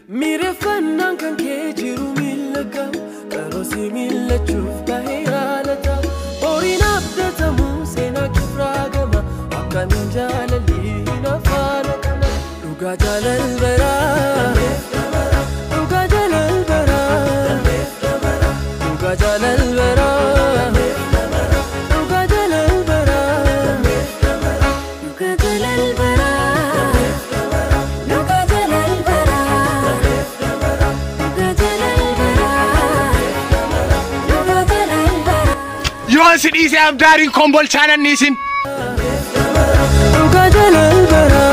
Miireffannaan kan kee jiru miila kam qaroosi miillachuuf ta'ee haalata horiin abdatamu seenaa kifraagama akkamiin jaalalli hin afaana kana dhugaa jaalal baraa dhugaa jaalal baraa dhugaa jaalal baraa dhugaa jaalal baraa dhugaa jaalal baraa dhugaa jaalal baraa dhugaa jaalal baraa dhugaa jaalal baraa Yoon si dhiise abdaariin kombolchaan anniisin. dhugaa jaalal baraa.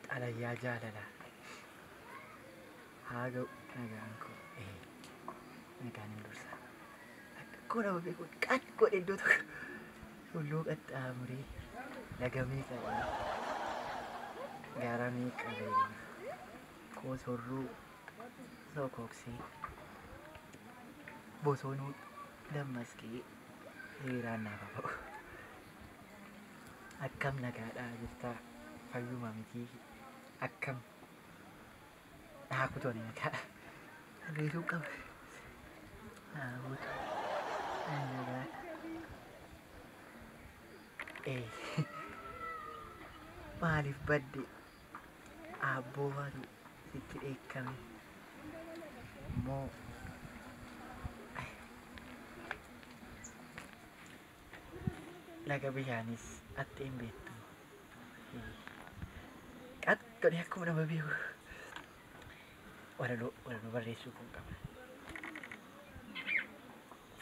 Xalayyaa jaalalaa. Haa ga'u nagaan koo. Nagaan hin dursa. Akkoo nama beeku qan godhe iddoo tokko. Tulluu qaxxaamuree laga meeqa qabee gaara meeqa qabee koosorruu sokoksee bosonuu dammasqee hiriiraan naaf haa ba'u. Akkam nagaadhaa jirtaa fayyuma mitii akkam naa kutooni nagaa barreessuu qaba. Naa kutu ani nagaadha. Maaliif badde aabboo baatu sitti dheekkame moo laga bishaanis atti hin beektu. Qat godhee akkuma nama beeku walaloo walaloo barreessuu kun qaba.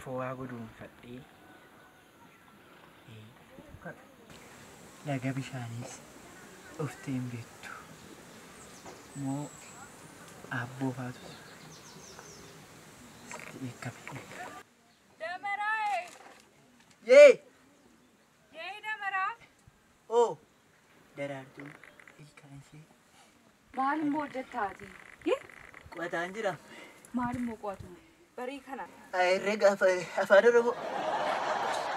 Fo'aa guduunfadhee laga bishaanis dhuftee hin beektu moo aabboo baatu sitti dheekkame. Damaraaye! Yee! Yee damaraa! Oo! Daraartuu ilkaan ishee Maal immoo hojjettaati? qo'ataan jira. Maal immoo qo'atu? Barii kana Herrega afaan Oromoo.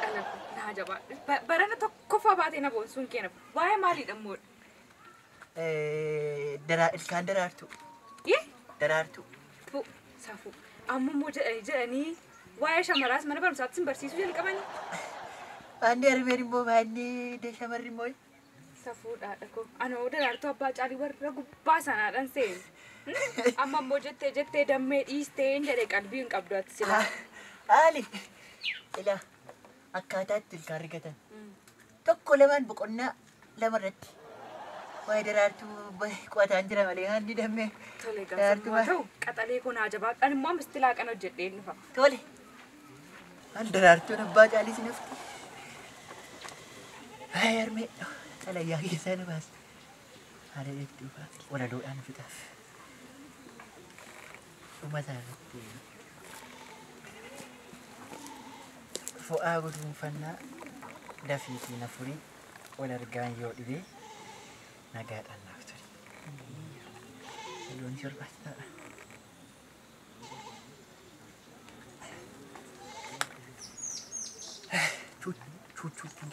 dhala naa jabaadhu. Barana tokkoffaa baatee na boonsuun keena. Waa'ee maaliidha immoo? Ilkaan daraartuu. Yee! Daraartuu. Fu safuu. Amma immoo jedhanii jedhanii waa'ee shamaraas mana barumsaatti sin barsiisuu jalqabanii. Maanni harmeen immoo maanni shamarri immoo. Safuudhaadha koo. Anoo daraartuu abbaa caalii warra gubbaa sanaadhaan seenu. Amma immoo jettee jettee dammee dhiistee hin jedhee qalbii hin qabdu ati silaa. Haali. Ilaa akkaataa itti ilkaan rigatan. Tokko lamaan boqonnaa lama irratti. Waa'ee daraartuu qo'ataan jira malee haalli dammee. Tole Daraartuu gaafsummaa ta'u qaxalee koo naa jabaadhaan immoo ammas tilaaqan hojjedhee dhufa. Tole. Maal daraartuun abbaa caalii si nafti. Hayi harmee xalayyaa keessaa na baas. Haala dheektuu fa'a walaloodhaan fixaaf. Dhuma isaa irratti fo'aa guduunfannaa dafiitii na furii wal argaan yoo dhibee nagaadhaan naaf turi. Loon si barbaachisaadha. Chuu chuu chuu chuu.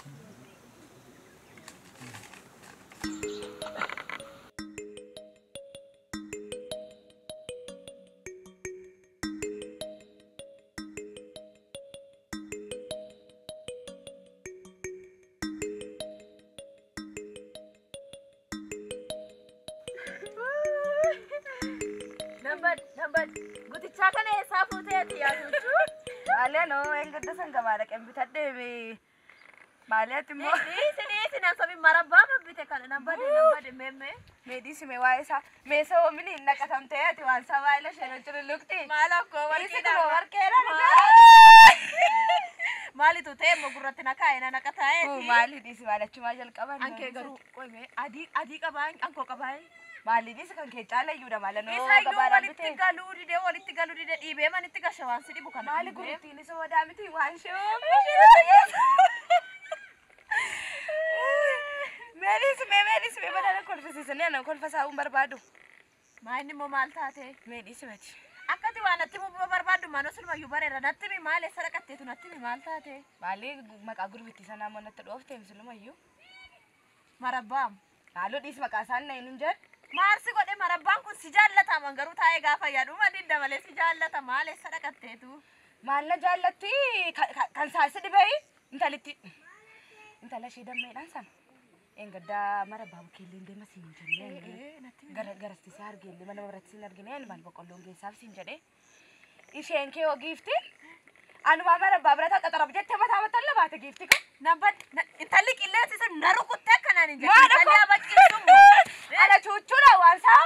Nambad, gutichaa kana eessaa fuuteeti yaa tuuchuu? Maaliyaa engedda san gabaa dhaqeen bitadhee bee. Maaliyaatti immoo Dhiisi dhiisi nan sabi marabbaa bite kana nambade nambade meemmee. Mee dhiisime waa'ee isaa mee soomini hin naqatamtee ati waan isaa baay'ee isheen cululuqti. Maal akkoo Dhiisi warqeedha. kunoo warqeedha. Maalitu ta'e immoo gurratti na kaa'e na naqa taa'eeti. Maali dhiisi maalachumaa jalqaban. Ankee garuu qoyme adii adii qabaa ankoo qabaa. Maali dhiisi kan kee caala iyyuudha maala noo Isa iyyuu gabaadhaan walitti bitee. galuu didee walitti galuu didee dhiibee manitti gasha waan si dhibu kana. Maali dhiibee. gurrittiin isa wadaa miti waan ishee Meelis mee meelis mee badana kolfisiisanii ana kolfa saa'uun barbaadu. Maa inni immoo maal taate? Mee dhiisi mati. Akkati waan natti himuu barbaaddu maanoo silumayyuu bareera natti himi maal eessa dhaqatteetu natti himi maal taate? Maali maqaa gurbittii sanaa immoo natti dhoofte silumayyuu. Marabbaam. Haaloo dhiisi maqaa isaan na hin jedhu. Maal si godhe marabbaan kun si jaallata man garuu taa'ee gaafa yaaduma didda malee si jaallata maal eessa dhaqatteetu? Maal na jaallatti kan saasi dhibee intalitti. Intala ishee dammeedhaan sana. Engaddaa mara baabukeellee deema siin jennee gara garastisee argeellee mana biratti siin argine ani maal boqqolloon geessaaf siin jedhee. Isheen kee hoo giifti? Anumaa mara baabirata qaxarab jettee mataa mataan labaate giifti kun. Nabad intalli qilleensi sun na rukutte akkanaan hin jedhu. Maal Intalli akkoo? abaqiisu immoo. Ana chuuchuudha waan isaa.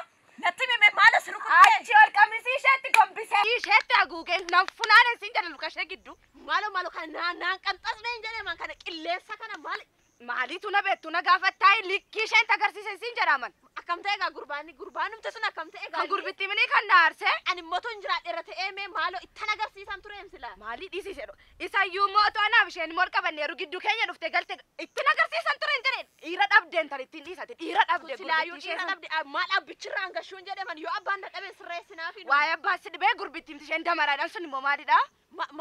Natti himi maal as rukutte? Achi ol qamisii isheetti gombisee. Isheetti haguugee nan funaane siin jedha luka ishee gidduu. Maalo maalo kana naan naan qanxasne hin jedhee man kana qilleensa kana maal Maaliitu na beektu na gaafattaa likkii isheen agarsiise siin jedhaman. Akkam ta'e egaa gurbaanni gurbaanumti sun akkam ta'e egaa Kan gurbittii minii kan na aarsee. Ani immoo tun jiraadheera ta'ee mee maaloo ittan agarsiisan ture sila. Maalii dhiisise dho. Isayyuu immoo otoo anaaf isheen immoo ol qabanneeru gidduu keenya dhuftee galte ittiin agarsiisan ture hin jedheen. Dhiira dhabdeen tan ittiin dhiisate dhiira dhabde Silaayyuu gurbittii ishee dhiira sun. dhabde maal abbichirraa hangashuun jedhaman yoo abbaan na dhabe sirreessinaa fi Waa'ee abbaa si dhibee gurbittiin isheen damaraadhaan sun immoo maalidha?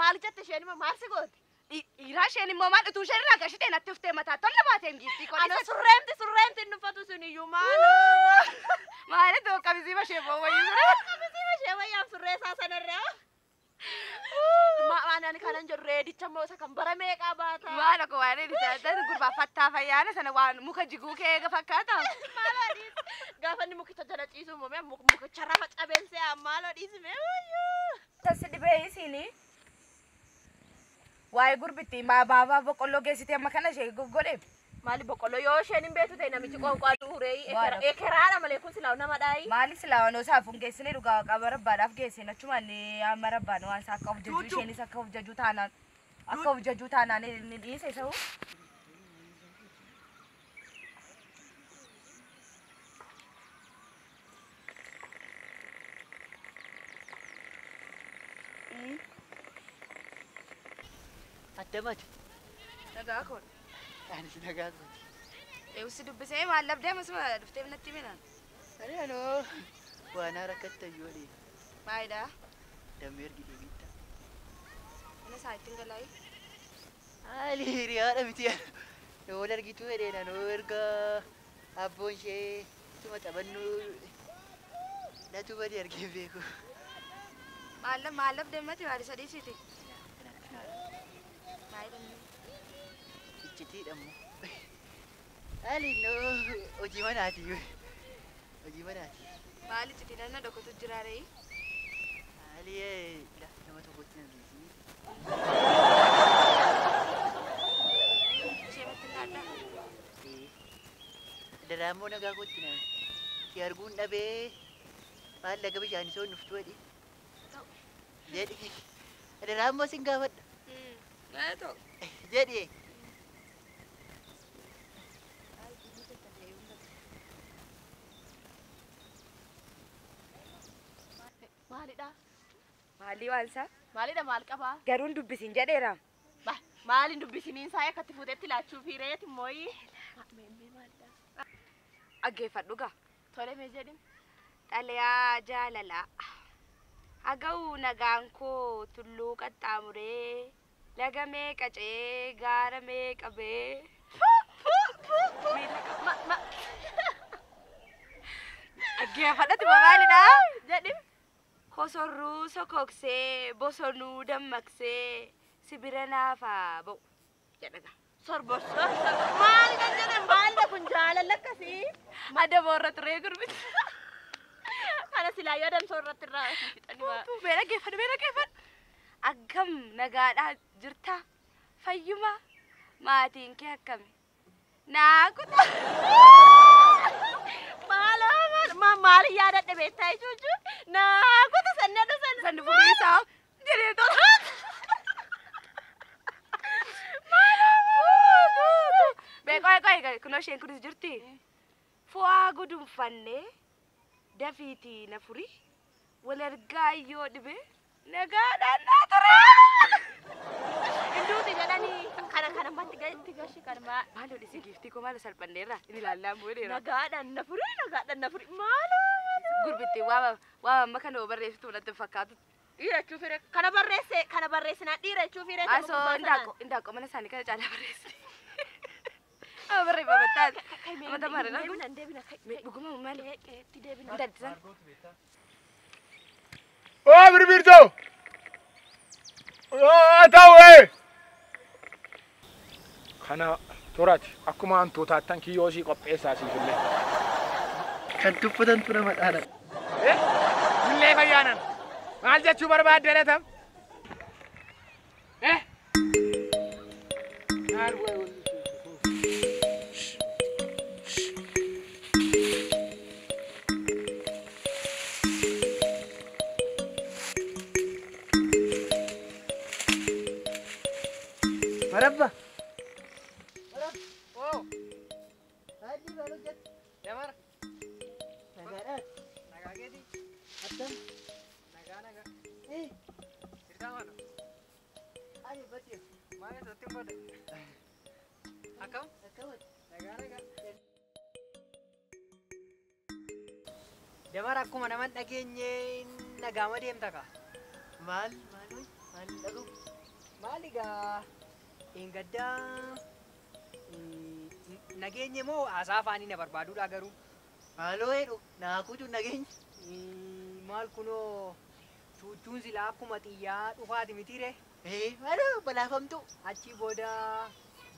Maal jette isheen immoo maal si goote? Dhiiraa isheen immoo maal utuu isheen irraa gashitee natti uftee mataa tola baateen giiftii Ana qolisa. surreemti surreemti hin uffatu sun iyyuu maaloo. Maali ta'u qabisii bashee boowayyuu ture. Qabisii bashee wayyaaf surree isaa sanarraa. Ani kanan jedhu reedicha immoo isa kan bara meeqaa baata? Maal akka waan reedicha gurbaa fattaa fayyaana sana waan muka jiguu kee eega fakkaata. Maaloo dhiisi. Gaafa inni mukicha jala ciisu immoo mee mukicha rafa cabeensee maaloo dhiisi mee wayyuu. Tasi dhibee isiini. Waa'ee gurbittii maa baabaa boqqolloo geessitee amma kana ishee godhe. Maali boqqolloo yoo isheen hin beektu ta'e namichi qoonqaa duuree ekeraadha malee kun silaa nama dhaayi. Maali silaa waan osaaf hin geessine dhugaa qaba rabbaadhaaf geessine achumaan amma rabbaan waan isaa akka of jajuu isheenis akka of jajuu taanaan akka of jajuu taanaan inni dhiise isa hoo. Addamati. Nagaa koodha. Anis nagaa kooti. Eewsi dubbisee maal dhabdee masuma dhuftee natti minaan. Ani anoo waan rakkatta iyyuu Maalidha? Dammee ergitee bitta. Mana isaa ittiin galaayi. Haali hiriyaadha miti. Yoo wal argituu jedheen anoo erga abboon ishee tuma taphannu natu badi argee beeku. Maal maal dhabdee mati maal isa dhiisiti? Maalidha? Iccitiidha immoo. Haali noo hojii manaati. Hojii manaati. Maal iccitii nanna dhokotu jira ree? Haali nama tokkotti na geessi. Ishee matti laadhaa. Daraammoo nagaa kootti na si arguun dhabee maal laga bishaan isoo dhuftu jedhi. Jedhi. Daraammoo sin gaafadha. Maa ta'u. Jedhi. Maalidha? Maalii waan isaa? Maalidha maal qabaa? Garuu hin dubbisin jedheera. Maal hin dubbisiniin isaa akkatti fuutetti laachuu fi reeti mooyi. Maalidha? Dhaggeeffadhu gaa. Tole mee jedhin. Xalayaa jaalalaa. Haga'uu nagaan koo tulluu qaxxaamuree laga meeqa ce'ee gaara meeqa ba'ee. Dhaggeeffadhati maalidha? Jedhin. Kosorruu sokoksee bosonuu dammaqsee sibira naafaa ba'u jedha gaa. Sorbo sorbo. Maal kan jedhan maalidha kun jaalala akkasii? Adaboo irra turee gurbitti. Kana silaa yoo adamsoo irratti irraa fixanii waa. Mee dhaggeeffadhu mee dhaggeeffadhu. Akkam nagaadhaa jirta? Fayyuma? Maatiin kee akkami? Naa kuta. Maaloo maal maal yaadadhe beektaa jechuun naa kuta sanna dhusan. Sanni fuudhee isaa jedhee tola. Isheen kunis jirti. Fo'aa gudunfannee dafiitii na furii wal argaa yoo dhibe nagaadhaan naa ture. Hinduuti jedhanii kana kana matti itti gashi kan maa. Maaloo dhisi giiftii koo maal salphanneerra inni ilaallaa bu'eera. Nagaadhaan na furii nagaadhaan na furii maaloo maaloo. Gurbitti waa amma kana barreessitu natti hin fakkaatu. Dhiira jechuu fire kana barreesse kana barreessinaan dhiira jechuu fire. Asoo indaaqoo mana isaanii kana caalaa barreessi. Amma barreeffama taate. Amma tamaara na. Deebina deebina. Dhuguma maali? Itti deebina. Intalli Oo birbirtoo! Oo ta'u ee! Kana toraati akkuma hantuutaattan kiyyoo sii qopheessaa siif illee. Kan tuffatantu nama dhaala. Illee fayyaanan maal jechuu barbaadde latam? Maal wayi wanni Marabba. Oh, Haalli maal hojjette? Damara. Nagaadhaan. Nagaa keeti. Attam. Nagaa nagaa. Sirtaa maalo? Ani badde. Maal isatti hin badde? Akkam? Akkamati? Nagaa nagaa. Damara akkuma nama hin dhageenye nagaama deemta kaa. Maal maal hoy? Maal dhaga'u? Maal egaa eengaddaa nageenye moo haasaa afaanii na barbaaduudha garuu. Maaloo jedhu naa kutu nageenye. Maal kunoo cuuccuun silaa akkuma xiyyaa dhufaati mitiire. Maaloo balaafamtu. Achi booda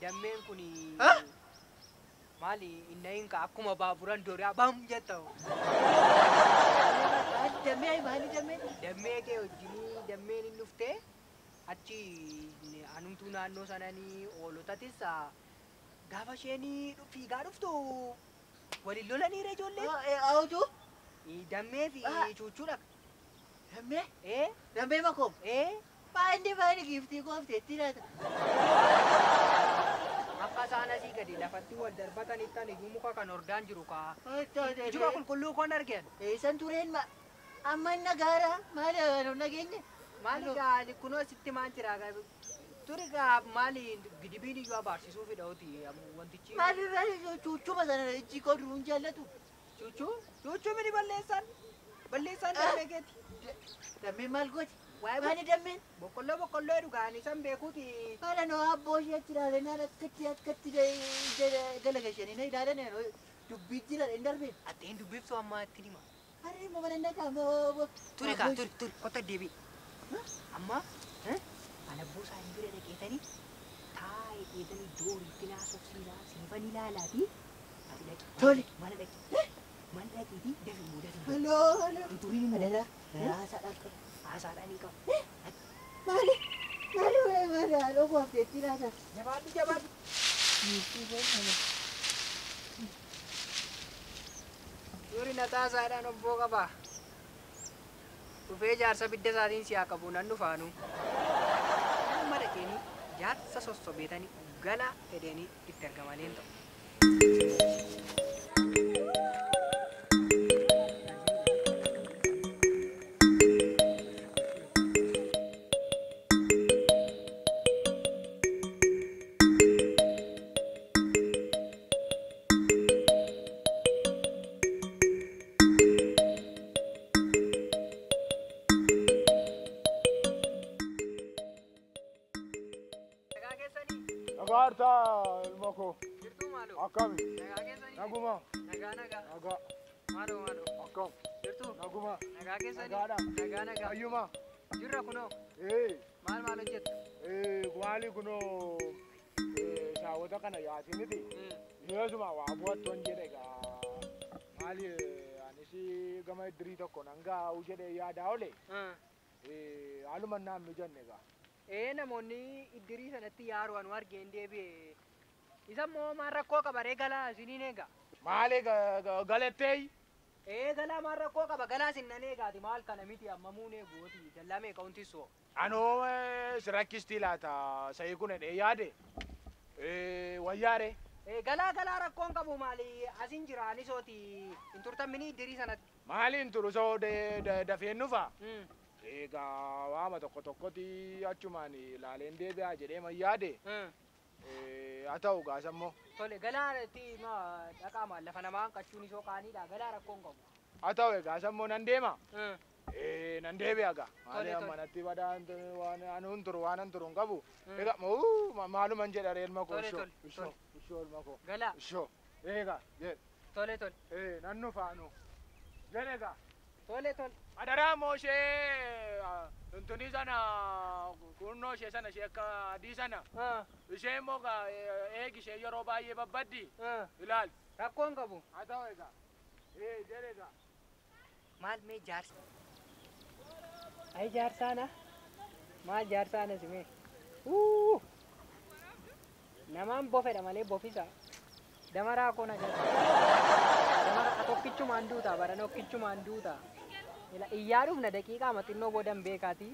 dammeen kun maali inni hinka akkuma baaburan doriyaa bam jetta. Maali dammee maali dammee? Dammee kee wajjinii dammeen hin dhuftee achi anumtuu naannoo sananii oolotatis gaafa isheen fiigaa dhuftu waliin lolaniire ijoollee. Awutu? Dammee fi cuuccuudha. Dammee? Dammee makoo? Maali maali giiftii koofteetti laata? Akka isaan asii gadi lafatti wal darbatanitti ani iyyuu muka kan hordaan jiru kaa. Ijuma qulqulluu koon argeen. Eessan tureen ma amma nagaara maali nageenye? Maali gaa kunoo sitti maal jira turi gaa maali gidibiin iyyuu abaarsisuu fidha wantichi. Maali maali cuuccuma sana ijji koo duruun jaallatu. Cuuccuu cuuccuu mini balleessan balleessan dammee keeti. Dammeen maal gooti? Maali dammeen? Boqqolloo boqqolloo jedhu gaanii san beekuuti. Maala noo abboo ishee achi ilaalan akkatti akkatti galagashanii na ilaalan dubbii jira hin darbeen. Atteen dubbiftu amma ittiin hima. Harri immoo mana nagaa. Turi kaa turi turi kota deebi. Amma ana abboo isaanii bira dhaqeetanii taa'ee dheetanii dooriitti naasofsiisaa siifan ilaalaa fi ati dhaqi. Tole. Mana dhaqi. Mana dhaqiitii dafi immoo dafi. Haloo haloo. Turiin immoo. Adala haasaadhaan qabu. Haasaadhaan hin qabu. Maali maali maali haaloo koofteetti laata? Jabaadhu jabaadhu. Turi na taasaadhaan obboo qabaa. Dhufee jaarsa bidda isaatiin si haa qabu nan dhufaanu. Amma dhaqeenii jaarsa sossobeetanii gala fedheenii itti argamanii hin ta'u. Nagaarta ilma koo. Jirtuu maaloo? Akkami? Nagaa keessanii? Naguma. Nagaa nagaa. Nagaa. Maaloo maaloo? Akkam? Jirtuu? Naguma. Nagaa keessanii? Nagaadha. Nagaa nagaa. Fayyuma. Jirra kunoo. Maal maal hojjettu? Maali kunoo saawwota kana yaasin miti. Yeesuma waa bu'attoon jedhe egaa maali anis gama iddirii tokko nan gaa'u jedhee yaadaa oole. Haaluma naan mijanne egaa. Namoonni iddirii sanatti yaaruu anu argeen deebi'e. Isa immoo maal rakkoo qaba ree galaa isiniin eega. Maali galattee? Galaa maal rakkoo qaba galaa isin nan eegaati maal kana miti amma muun eeguuti dallaa meeqa huntisoo. Anoo si rakkisti laata sa'i kun jedhee yaade wayyaare. Galaa galaa rakkoon qabu maali asin jira ani sooti hin turtan dirii sanatti. Maaliin turu soo dafeen dhufa? Egaa waama tokko tokkotti achumaan ilaaleen deebi'aa jedhee man yaade. Haa ta'u gaasa immoo. Tole galaa itti dhaqaa maal lafa namaa hanqachuun isoo qaaniidha galaa rakkoon qabu. Haa ta'u egaa immoo nan deema. Nan deebi'a gaa. Maali manatti badaan waan anuun turu waan an turu hin qabu. Egaa maaluman jedha reelma koo ishoo ishoo ishoo ilma koo. Galaa. Ishoo egaa jedhe. Tole tole. Nan dhufa anu. Jedhe egaa. Tole tole. Adaraa immoo ishee tuntunii sana kunnoo ishee sana ishee akka adii sana. Ishee immoo eegi ishee yeroo baay'ee babbaddi. Ilaali. Rakkoon qabu. Haa ta'u egaa. Jedhe egaa. Maal mee jaarsa? Ay jaarsaana. Maal jaarsaana simee? Namaan bofedha malee bofisa. Damaraa koo na jala. Damara tokkichumaan duuta bara tokkichumaan duuta. Iyyaa dhufna daqiiqaa maxinnoo boodan beekaati.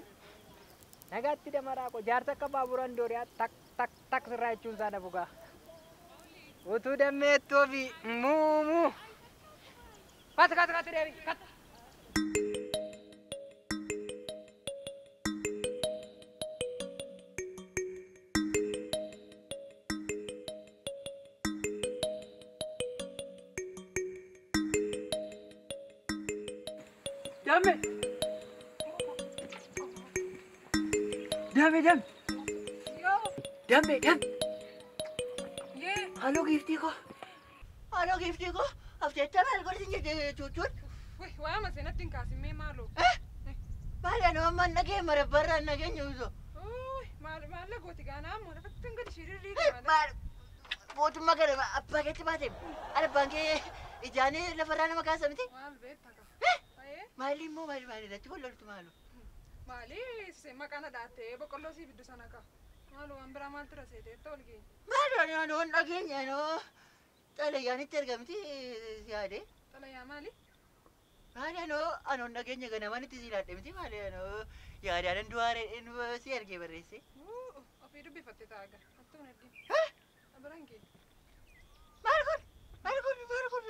Nagaatti damaraa koo jaarsa akka baaburaan dooriyaa tak tak tak sirraa jechuun isaa na bugaa. Utuu dammeettoo fi muumuu. Kata kata kata deebi kata. Dame! Dame, dame! Dame, dame! Halo giiftii koo! Halo giiftii koo! Afteettaa maal godhin jette cuucuun? Waama seenatti hin kaasimee maaloo? Maali ani amma nagee marabbarraan nageenya uso. Maal gooti gaanaa ammoo lafatti hin gadi shiriirrii malee. Maal mootummaa gara abbaa keetti baate abbaan kee ijaanii lafarraa nama kaasa miti? Maal beektaa qaba? Maali immoo maali maali irratti wal loltu maalu? Maali maqaan dhaattee boqqolloo sii biddu sana ka. Maalu waan biraa maaltu irra seeteetta ol geenya? Maali ani ani dhageenya anoo xalayyaanitti argamti si yaade. Xalayyaa maali? Maali anoo anoo dhageenya ganamaan itti si yaadde miti maali anoo yaadaan du'aare si argee barreesse. Ofii dubbifatte taaga. Attuu nadhiin. Biraan geenya. Maal kun? Maal kun maal kun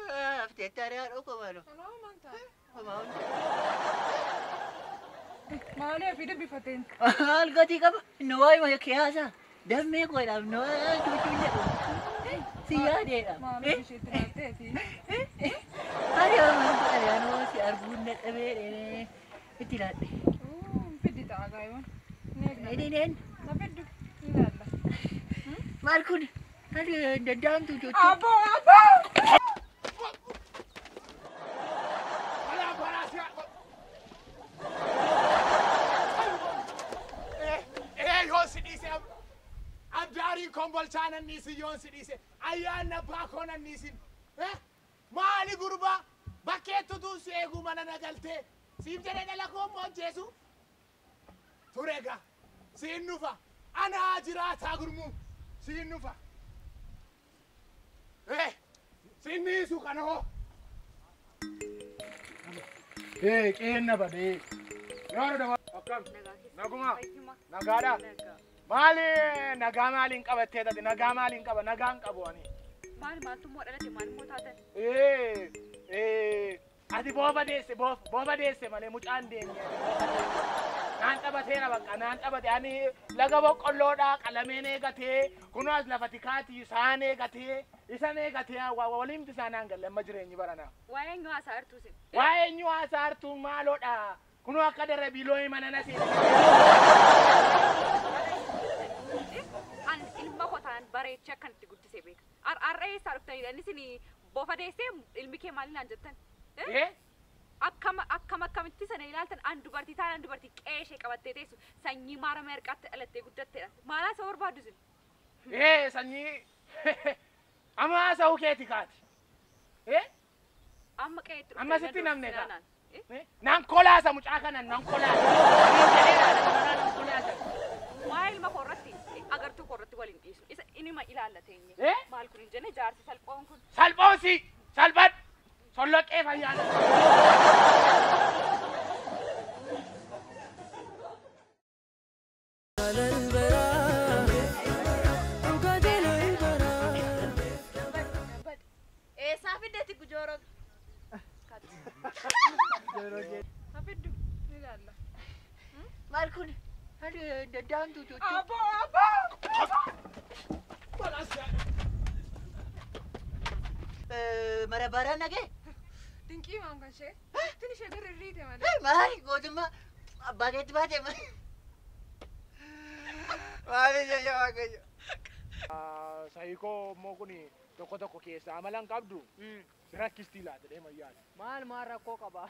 afteettaa haadha koo maalu? Anoo maal ta'a? Maali ofii dubbifatteen? Maal gatii qaba? Inni waa'ee keessa dammee koodhaaf nu cuucuun jedhu. Si yaadeedha. Maali isheetti naateeti? Maali maal godhame anoo si arguun dadhabee itti laadhe. Fiddi ta'a gaayoon. Neen. Na fiddu ni laalla. Maal kun? Maal danda'amtu cuucuu? Abboo abboo! Kombolchaan anniisin yoon si dhiise ayyaanna abbaa koon anniisin maali gurbaa bakkeettu tuun si eeguu mana na galtee siif jedhee dhala koo immoo ajjeesu ture egaa siin nufa anaa jiraataa gurmuu siin nufa siin niisu kana hoo qeenna badee yoo dha akkam naguma nagaadha. Maali nagaa maaliin qabattee taate nagaa maaliin qaba nagaan qabu ani. Maal maaltu immoo dhalate maal immoo taatan? Ati boofa deesse boofa deesse malee mucaan deemee naan taphateera bakka naan taphate ani laga boqqolloodhaa qalameen eegatee kunoo as lafa tikaatii isaan eegatee isan eegatee waliin isaan naan galle amma jireenyi baranaa. Waa'ee eenyu haasaa jirtu isin? Waa'ee eenyu haasaa jirtu maaloodha kunoo akka darrabii looyii mana na seena. An ilma kotaan bareechee akkanatti guddisee beeka. Har'a eessaa dhuftaniidha? Inni isin bofa deessee ilmi kee maali naan jettan? Akkam akkam akkamitti sana ilaaltan an dubartii taanaan an dubartii qe'ee ishee qabattee teessu sanyii maarama erqaatti dhalattee guddatteedha. Maal haasa'uu barbaaddu isin? Sanyii amma haasa'uu keeti kaati. Amma qe'eetti Amma sitti namne kaa. Naan kolaasa mucaa kanan naan kolaasa. Naan kolaasa. Waa'ee ilma koo irratti agartuu koo irratti waliin dhiisu. Isa inima ilaallateenye. Maal kun hin jenne jaarsi salphoon kun. Salphoonsi! Salphadhu! Solloqqee fayyaadha. Hafiddu ni ilaalla. Maal kun? Daantuu cuucuu. Abboo abboo! Marabaaraan nagee? Dinqii maam kan ishee. Tun ishee gurri riite malee. Maali gootummaa abbaa keetti baate maali? Maali jayya waaqayyo. Saayikoo immoo kun tokko tokko keessaa amala hin qabdu. Rakkistii laata deema yaada. Maal maal rakkoo qaba?